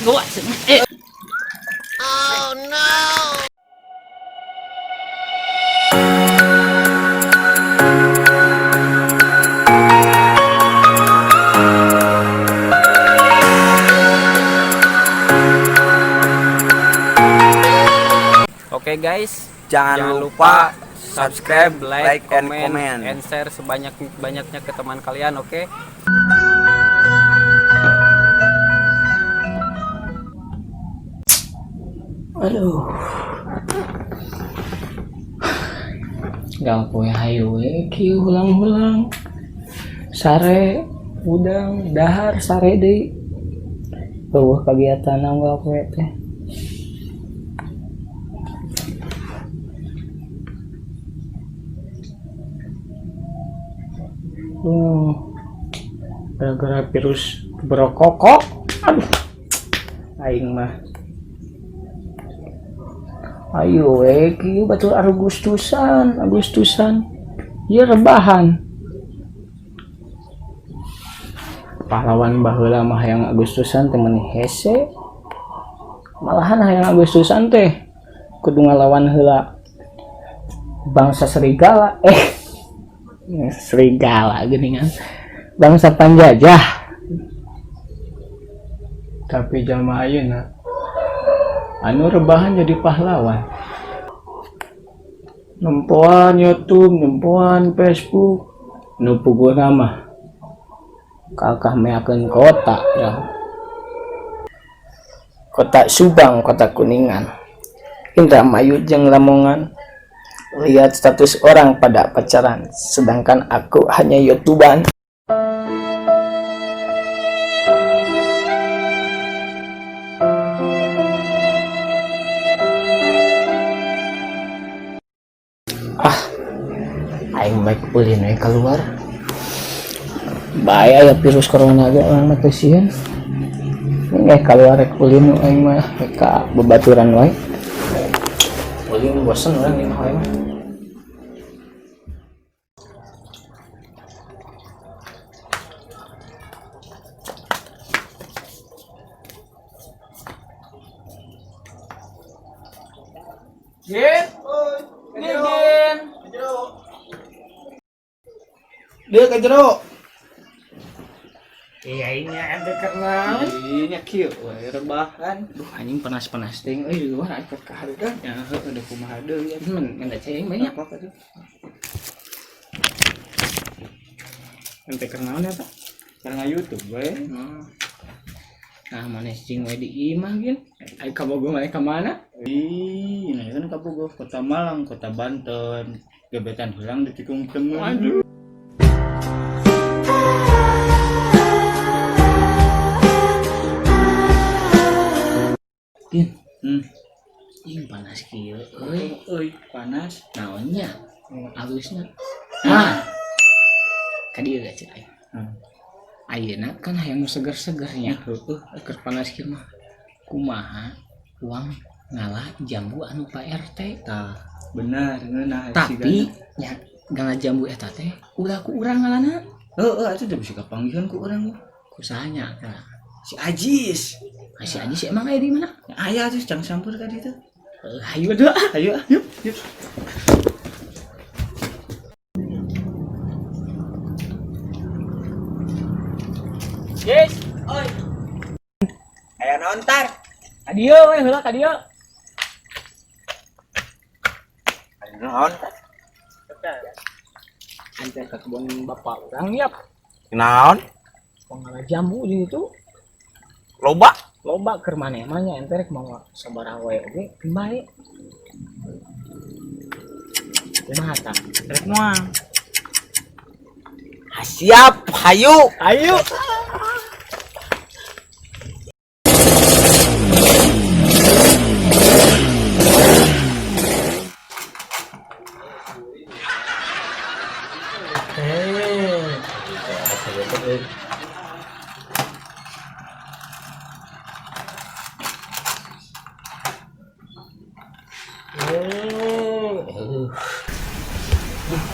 Goa. Eh. Oke guys, Jangan lupa subscribe, like, and comment. And share sebanyak-banyaknya ke teman kalian, oke? Aduh. Gak poe hayu we kieu hulang-hulang. Sare udang dahar sare deui. Eueuh kagiatan unggal poe teh. Gara-gara virus berokok. Aduh. Aing mah. Ayo we kieu batur Agustusan, Agustusan. Ieu rebahan. Pahlawan baheula mah hayang Agustusan teh meuni hese. Malahan hayang Agustusan teh kudu ngalawan heula bangsa serigala, serigala geuningan. Bangsa panjajah. Tapi jalma ayeuna anu rebahan jadi pahlawan. Nempoan YouTube, nempoan Facebook, nu puguna mah kakah meakeun kota ya. Kota Subang, kota Kuningan, Indramayu jeung Lamongan. Lihat status orang pada pacaran, sedangkan aku hanya YouTubean. Ah, aing baik ulin we keluar. Bahaya ya virus corona ge urang mah teu sieun. Ini keluar rek ulin aing mah ka bebaturan wae. Ulin bosen urang di imah wae mah. Gin, Gin. Dia ke jero. Iya, ini ada karena Ini kieu we rebahan. Duh, anjing panas-panas ting euy di luar aya ka hareuda. Ya udah kumaha deui ya. Men minta ceng banyak. Apa tuh? Ente kenaon eta? Karena YouTube we. Nah, mana cing we di imah gin? Ai ka Bogor maneh ka mana? Ih, nah kan ka Bogor, kota Malang, kota Banten. Gebetan hilang ditikung temen. Aduh. Gin, ing panas kieu euy. Euy, panas. Naonnya? Alusna. Nah. Ka dieu ge cek aing. Ayeuna kan hayang nu seger-segernya. Heeh. Keur panas kieu mah. Kumaha uang ngalah jambu anu Pak RT. Tah, benar ngeunah Tapi nya ngalah jambu eta teh ulah ku urang ngalana. Heeh, atuh teh bisa kapanggihan ku urang mah. Kusahanya tah. Si Ajis. Ah, si Ajis emang aya di mana? Aya atuh cang sampur ka ditu. Hayu atuh. Ayo, ah. Yuk, yuk. Yes. Oi. Aya naon tar? Ka dieu we heula ka dieu. Aya naon tar? Ente ka kebun bapak urang yap. Naon? Pangala jambu di ditu. Loba. Loba keur maneh mah nya ente rek mawa sabaraha wae oge bae. Kumaha tah? Rek moal. Ah, siap, hayu. Ayo.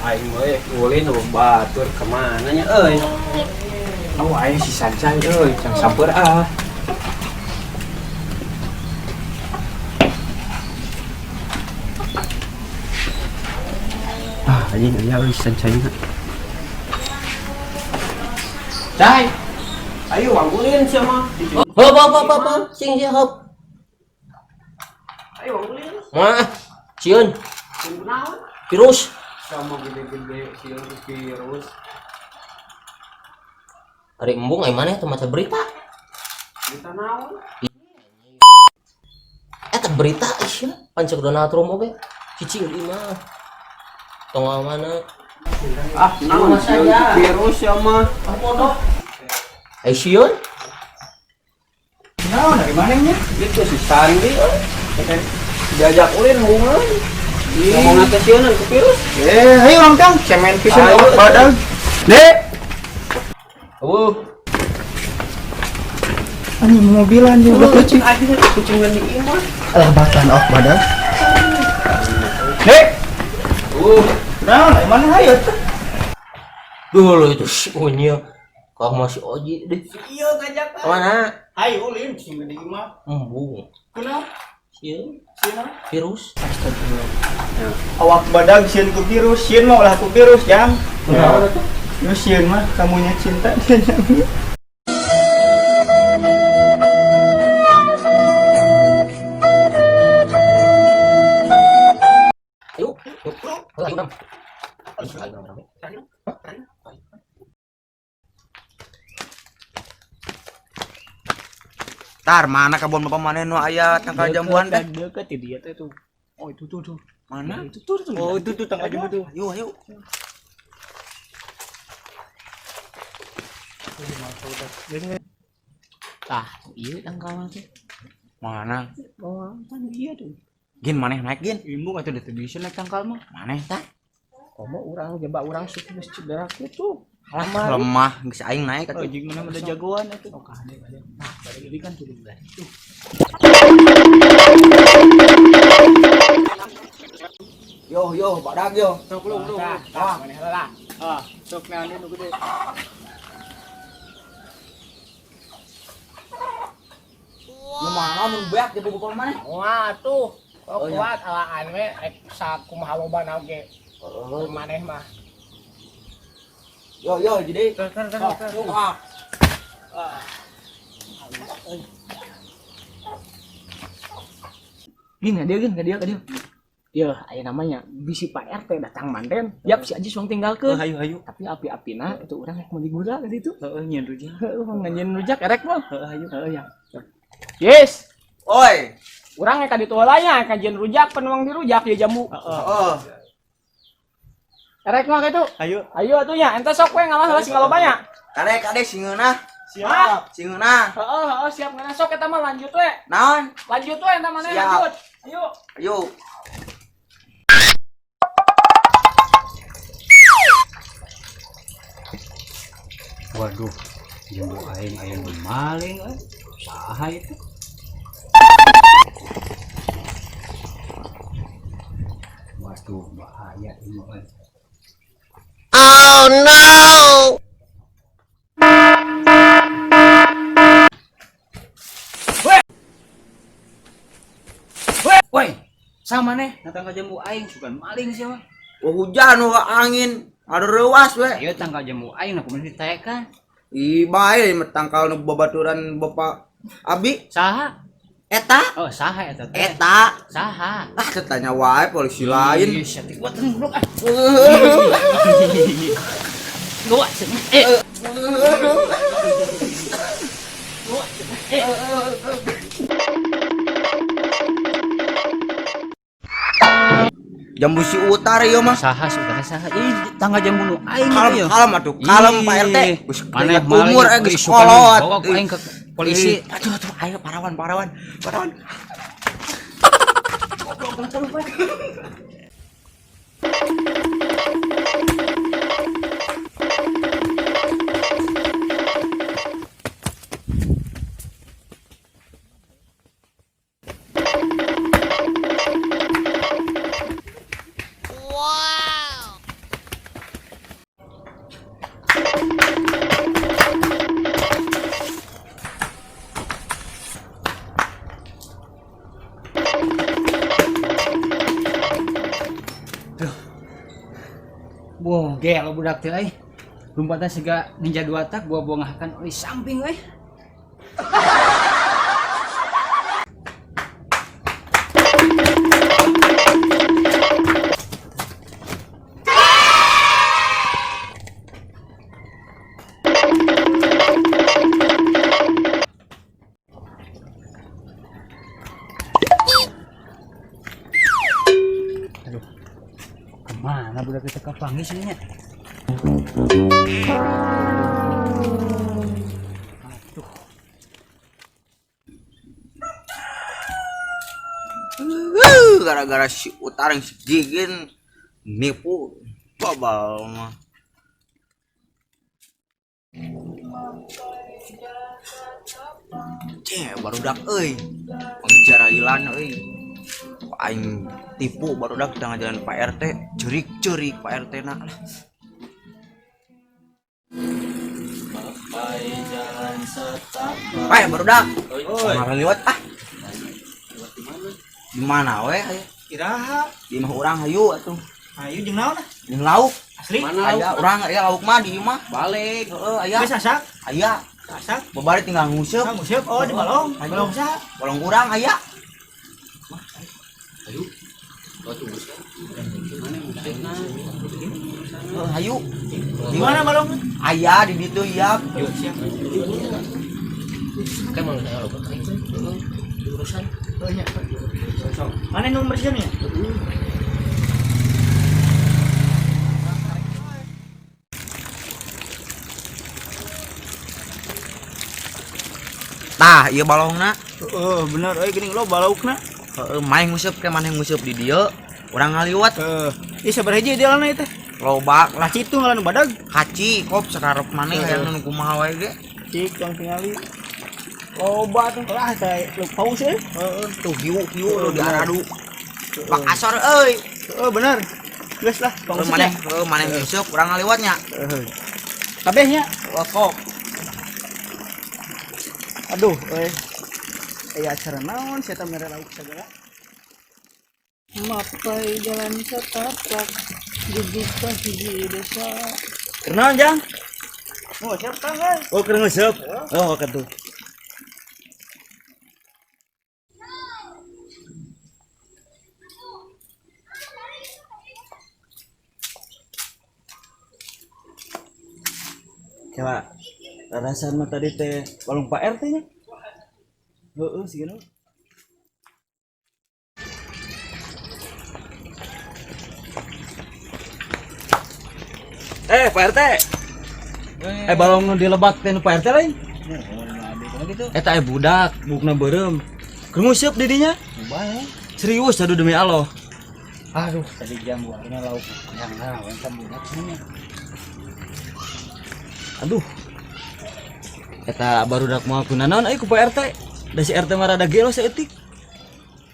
Aing we ulin batur kemana nya euy. Oh, aing si Sancai euy, cang sampeur ah. Anjing aya euy sancayna. Cai. Ayo wangulin sia mah. Hop hop hop hop, hop. Sing sing hop. Ayo wangulin. Mah, sieun Tunggu naon? virus. Sama gede-gede sieun virus. Ari embung ai maneh teh maca berita. Berita naon? Eta berita ih pancek Donald Trump oge. Cicing di imah. Tong mana? Ah, naon sieun virus sia mah. Ah bodoh. Ai sieun. Naon dari mana nya? Itu si Sandi euy. Diajak ulin hubungan. Ngomong teh sieunan ku virus. Eh, ayo orang kang, cemen pisan Ayo. awak badag. Dek, Eueuh. anjing mobilan juga kucing. Kucing kucing di imah. Alah batan awak badag. Dek, naon dari mana ayo tuh? Dulu itu si Unyil. Kau masih oji deh. Iya ngajak. Mana? Ayo ulin cing di imah. Embung. Kunaon? Sieun Sieun. virus. Awak badag sieun ku virus, sieun mah ulah ku virus, jang. Kunaon atuh? Lu sieun mah kamunya cinta. Ayo. Yuk. Ayo, enam. Ayo, enam. Tar, mana kebun bapak mana nu aya tangkal jambuan teh? Deket di dia teh tuh. Oh itu tuh tuh. Mana? Itu tuh tuh. Oh, itu tuh tangkal jambu tuh. Ayo, ayo. Tah, iya tangkal teh. Mana? Oh, kan iya tuh. Gin maneh naik gin. Ibu atuh da teu bisa naik tangkal mah. Maneh tah? Komo urang jaba urang suku geus cedera kitu. Alah, lemah geus aing naik Oh, atuh. jeung mana ada jagoan atuh. Oh, kade kade. Nah, balik ini kan turun dari itu. Yo yo, badag yo. Sok lu, lu. Tah, maneh heula. Ah, sok naon nu gede. Nu mana mun beak di bapak maneh? Wah, tuh. Oh, Oh, iya. kuat alaan we rek sakumaha loba oge. Maneh mah. Yo yo, jadi. Ah. Gin, dia gin, dia dia. Ya, aya namanya bisi Pak RT datang manten. Yap, si Ajis wong tinggalkeun. Ayo ayo. Tapi api-apina itu urang rek meuli gula ka ditu. Heeh, nyeun rujak. Heeh, nganjeun rujak erek mah. Heeh, ayo. Heeh, ya. Yes. Oi. Urang ka ditu heula nya, kajian rujak penuang di rujak ya jambu. Heeh. Erek mah kitu. Ayo. Ayo atuh nya, ente sok we ngalah heula sing loba nya. Kade kade singeunah. Siap. Singeunah. Heeh, heeh, siap ngeunah sok eta mah lanjut we. Naon? Lanjut we eta maneh Siap. lanjut. Ayo. Ayo. Waduh, jambu aing aya nu maling euy. Saha itu? Waduh, bahaya ini euy. Oh no. Woi, sama maneh na tangkal jambu aing sugan maling sia mah. Wah, hujan wah angin. Ada reuas we. Ayo tangkal jambu aing aku mah ditaekan. Ih, bae mah tangkal nu babaturan bapak Abi. Saha? Eta. Oh, saha eta teh? Eta. Saha? Ah, tetanya wae polisi lain. Ih, sia teh kuat goblok ah. Goa cenah. Eh. Goa cenah. Eh. Jambu si utar ieu mah. Saha sudah saha. Ih, tangga jambu nu aing Kalem, ieu. kalem atuh. Kalem Pak RT. Geus Maneh umur maling, geus ih, suka kolot. bawa ku aing ke polisi. Ih, aduh aduh ayo parawan parawan. Parawan. Wah, gelo budak teh euy. Lompatna siga ninja dua tak buah-buahakan euy samping euy. Aduh. Kemana budak itu kapanggih sih nya? Aduh. Gara-gara si Utar yang si Gigin nipu babal mah. Ceh, barudak euy. Pangjarailan euy. Aing tipu barudak tengah jalan Pak RT, cerik-cerik Pak RT na lah. Pak barudak. Kemarin liwat ah. Di mana we aya? Iraha. Di imah urang hayu atuh. Ayo jeung naon ah? Jeung lauk. Asli. Mana Aya urang aya lauk mah di imah. Balik. Heeh, aya. Geus asak. Aya. Asak. Babari tinggal nguseup. Ah, nguseup. Oh, di balong. Ayo. Balong saha? Balong urang aya. Heeh, hayu. Di mana balong? Aya di ditu ya. Siap. Kayak mau nanya lo aing teh. Urusan. Oh, iya. Mana nomor siapa ya? Tah, ieu balongna. Heeh, bener euy geuning lo balaukna. Heeh, main nguseup ke maneh nguseup di dieu. Urang ngaliwat Heeh. Ih sabaraha hiji idealna ieu teh? loba lah Kaci itu ngalan badag. kaci kop sakarep maneh hayang nu kumaha wae ge. Cik yang tingali. Loba tuh. Lah teh lu paus euy. Heeh, tuh hiu-hiu lu diaradu. Pak asor euy. Heeh, bener. Geus lah, Heeh, paus maneh heuh maneh nguseup urang ngaliwatnya. Heeh. Kabeh nya. Wah, kop. Aduh, euy. Aya acara naon sia teh mere lauk sagala. Mapai jalan setapak Guguk hiji desa. Kenaon, Jang? Oh, siap Kang euy. Oh, keur nguseup. Oh, katuh. Kela, rarasan mah tadi teh balong Pak RT nya. Heeh, sigana. Pak RT. Balong nu dilebak teh nu Pak RT lain? Eta budak, bukna beureum. Keur nguseup di dinya. Serius aduh demi Allah. Aduh, tadi jam gua ini lauk yang naon kan budak sini. Aduh. Eta barudak moal kunanaon euy ku Pak RT. Da si RT mah rada gelo saeutik.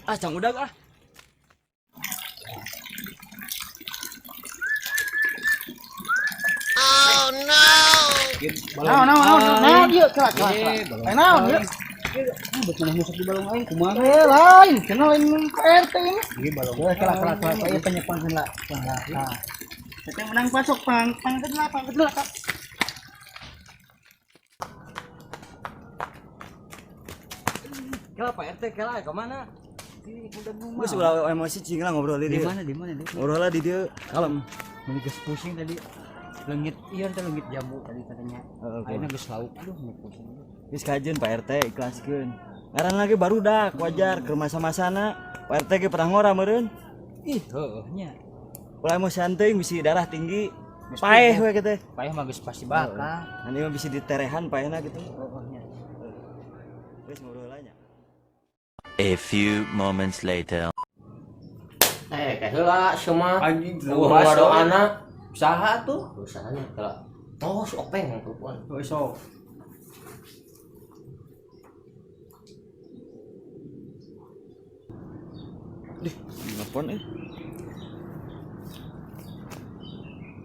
Ah, cang udag ah. Naon naon naon naon ieu kelak kelak. Eh naon ieu? Ah, bet maneh nguseup di balong aing kumaha? Eh lain, cenah lain Pak RT ini. Ieu balong. Eh kelak kelak kelak ieu penyepang heula. Nah. Kita menang pasok pang pang heula pang heula Kak. Kela Pak RT kela ka mana? Geus ulah emosi cing lah ngobrol di Di dieu. mana di mana di? Ngobrol lah di dieu kalem. Mun geus pusing tadi. Leungit ieu teh leungit jambu tadi katanya. Heeh, Ayeuna geus lauk. Aduh, mun pusing. Geus kajeun Pak RT ikhlaskeun. Ngaran lagi barudak wajar keur masa-masana. Pak RT ge pernah ngora meureun. Ih, heueuh nya. Ulah emosian teuing bisi darah tinggi. Geus Paeh we kitu. Paeh mah geus pasti bakal. Nanti mah bisi diterehan paehna gitu. Heueuh nya. Geus ngobrol nya. A few moments later. Kayak heula sia mah. Anjing Eueuh doana. Saha tuh? Usahanya kalau oh si Openg telepon. Oh, sok. Dih, nelpon eh.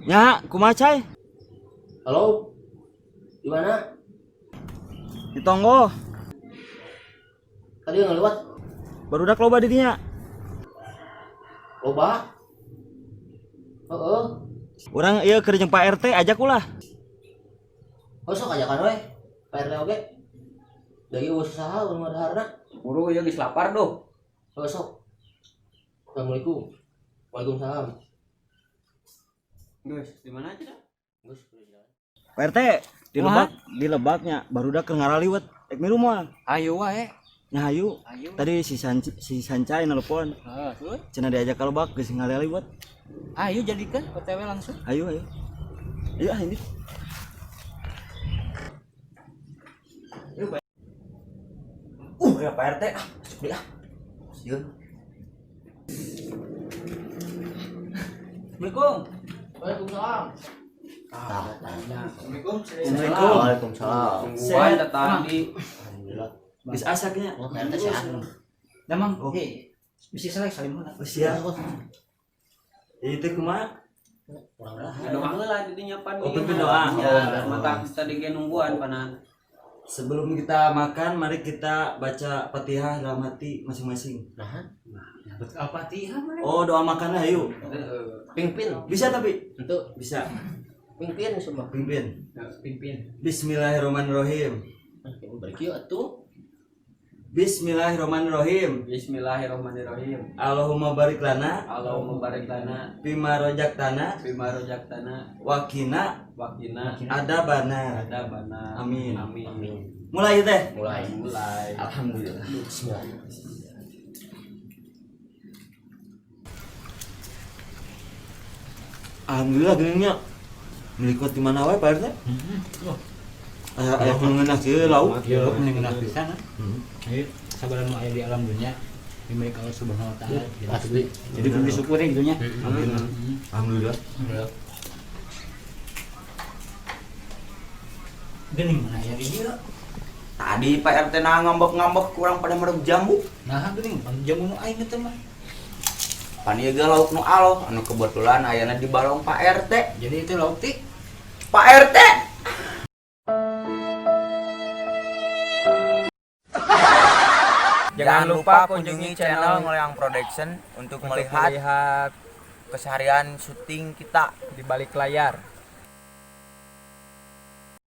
Nya, kumaha cai? Halo. Di mana? Di tonggo. Tadi ngeliwat Barudak loba di dinya. loba. Heeh. Urang ieu keur jeung Pak RT, ajak ulah. Oh, sok ajakan we. Pak RT oge. Da ieu saha urang mah daharna. Buru ieu geus lapar doh. Oh, sok. Assalamualaikum. Waalaikumsalam. Geus, di mana aja dah? Geus, jalan. Pak RT, di lebak, di lebaknya barudak keur ngaraliwet. Ek milu moal? Ayo wae. Nya hayu. Ayo. Tadi si Sancai nelpon. Heeh, terus Cenah diajak ke lebak geus ngaraliwet. Ayo jadikan OTW langsung. Ayo, ayo. Ayo ah ini. Ya Pak RT ah, masuk deh ah. Sieun. Assalamualaikum. Waalaikumsalam. Assalamualaikum. Assalamualaikum. Waalaikumsalam. Tungguan tadi. Alhamdulillah. Geus asaknya. Oh, Pak RT sehat. Damang, oke. Bisa selek salim heula. Oh, siap. Itu kumaha? Urang dahar. Doa heula didinya pan. Oh, pimpin doa. Ya, mata tadi ge nungguan panan. Sebelum kita makan, mari kita baca Fatihah dalam hati masing-masing. Nah, Al-Fatihah mah. Oh, doa makannya ayo. Pimpin. Bisa tapi Untuk bisa. pimpin semua. Pimpin. Pimpin. Bismillahirrahmanirrahim. Balik yuk atuh. Bismillahirrahmanirrahim. Bismillahirrahmanirrahim. Allahumma barik lana Allahumma barik lana fima rojaktana bima rojaktana wakina wakina adabana. adabana. Amin. Amin. Amin. Mulai teh. Mulai. Mulai. Alhamdulillah. Bismillah. Alhamdulillah geuning nya. Melikot di mana wae Pak RT? Aya aya ngeunah kieu lauk. Iya, mending ngeunah pisan ah. Ayo, sabaran nu aya di alam dunia diberi Allah Subhanahu wa taala. Jadi, Asli. jadi kudu disyukuri gitu nya. Alhamdulillah. Alhamdulillah. Geuning mana aya di dieu? Tadi Pak RT nah ngambek-ngambek kurang pada merem jambu. Nah, geuning pan jamu nu aing teh mah. Pan ieu ge lauk nu aloh anu kebetulan ayana di balong Pak RT. Jadi itu lauk ti Pak RT. Jangan lupa kunjungi channel Ngoleang Production untuk melihat keseharian syuting kita di balik layar.